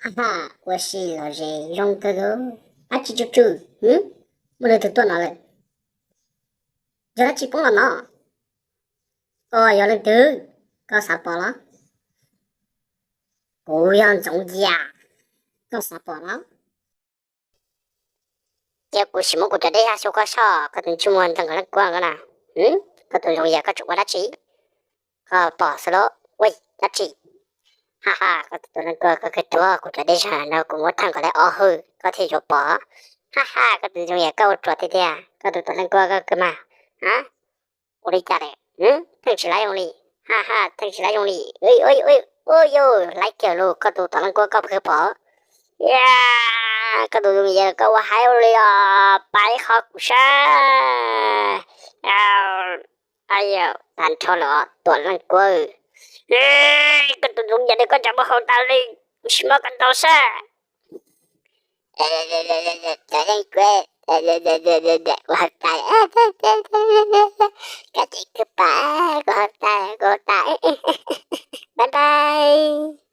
Aha, ua si los ze zoo kawg. Dab tsi tsw tsw? Muaj leej twg tuaj no lawm? Yog dab tsi poob los no? Koj yog leej twg? Koj xav pom los? Kuv yog Ntxoov Yias. Koj xav pom los? Cia kuv sim muab kuv cov dej zaj xyuas koj soj, koj tus ntsej muag nteeg kom leej kuab ko na. Koj tus Ntxoov Yias koj tseem ua dab tsi? Koj pom xwb los ua dab tsi? Ha ha, koj tus leej kuab koj kawg tuag, kuv cov dej zaj no kuv muab theej kom lawv ob hwj koj thiaj yuav pom. Ha ha, koj tus Ntxoov Yias koj ua ruam tiag tiag, koj tus leej kuab koj kawg mas. Ua li cas lawm? Theej tsis laib zoo li. Ha ha, theej tsis laib zoo li. Ua yus laib kiag lus, koj tus leej kuab koj pheej pom. Koj tus Ntxoov Yias koj ua haib ua li os, pab ib qho kuv saib. Tag nrho lawm tus leej kuab. Koj tus Ntxoov Yias koj tseem muab haus tas li, sim muab koj ntaus saib. Cov leej kuab, kuv haus tas, koj tseem kawg pom, kuv haus tas, kuv haus tas. Bye bye.